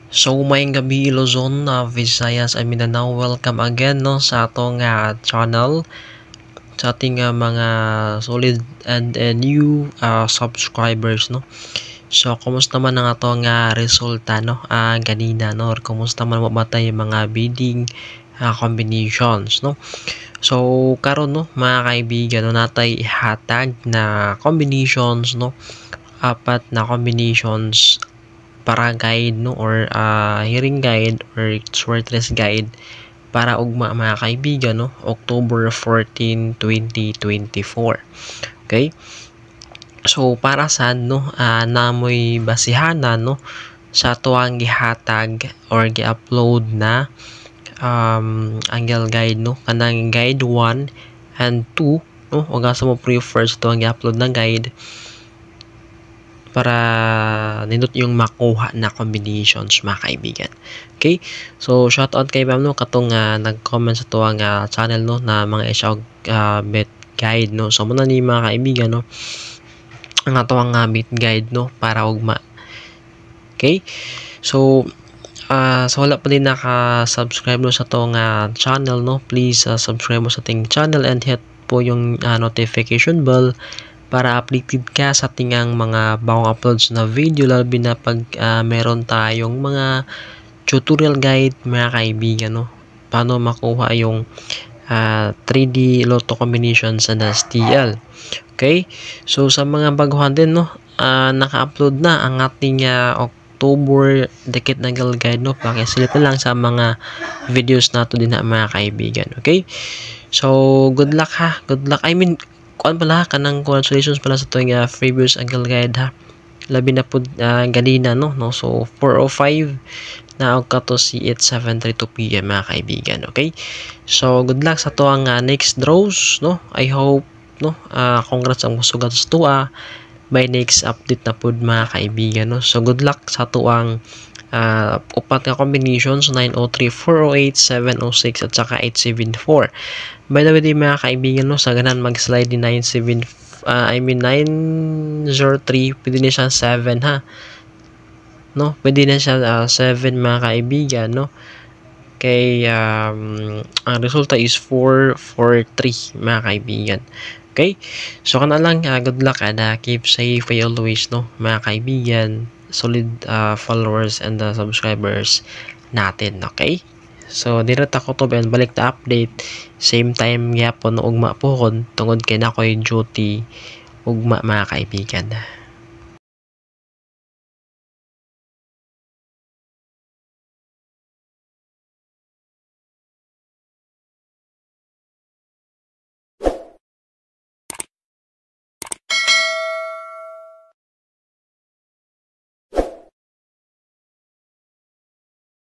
So maayong gabii, Luzon, Visayas and Mindanao. Welcome again, no, sa atong channel, sa ating mga solid and new subscribers, no. So kumusta man ang atong resulta, no, ganina, no, or kumusta man mabatay yung mga bidding combinations, no. So karon, no, mga kaibigan, no, natay ihatag na combinations, no, apat na combinations para guide, no, or hearing guide or shortlist guide para ugma, mga kaibigan, no, October 14, 2024. Okay, so para sa, no, namoy basihanan, no, sa tuang gihatag or gi-upload na angle guide, no, kanang guide 1 and 2, no, ug asa mo prefer sa tuang gi-upload na guide para nindot yung makuha na combinations, mga kaibigan. Okay? So shout out kay ma'am, no, katong nag-comment sa tuwang channel, no, na mga isa og bet guide, no. So muna ni, mga kaibigan, no, ang atuang bet guide, no, para ugma. Okay? So sa wala pa din naka-subscribe, no, sa atong channel, no, please subscribe mo sa ating channel and hit po yung notification bell para updated ka sa tingang mga bagong uploads na video, lalo na pag meron tayong mga tutorial guide, mga kaibigan, no, paano makuha yung 3D Lotto combination sa STL. Okay, so sa mga baguhan din, no, naka-upload na ang ating October dikit na guide, no. Pakisilip na lang sa mga videos nato din na, mga kaibigan. Okay, so good luck ha, good luck. I mean, kuan pala, kanang congratulations pala sa tuwing previous angle guide ha, labi na pud ganina, no. So 4:05 na og kato si 8732 PM, mga kaibigan. Okay, so good luck sa tuang next draws, no. I hope, no, congrats ang musugat sa tuwa by next update na pud, mga kaibigan, no. So good luck sa tuang upat nga combinations: 903, 408, 706 at saka 874. By the way di, mga kaibigan, no, sa ganan mag-slide ni 97, I mean 903, pwede na siya 7 ha, no, pwede na siya 7, mga kaibigan, no, kay ang resulta is 443, mga kaibigan. Okay, so kana lang, good luck and keep safe always, no, mga kaibigan, solid followers and subscribers natin. Okay, so dira ta kutob and balik ta update same time gyapon, no, ugma pohon, tungod kay na koy duty ugma, mga kaibigan.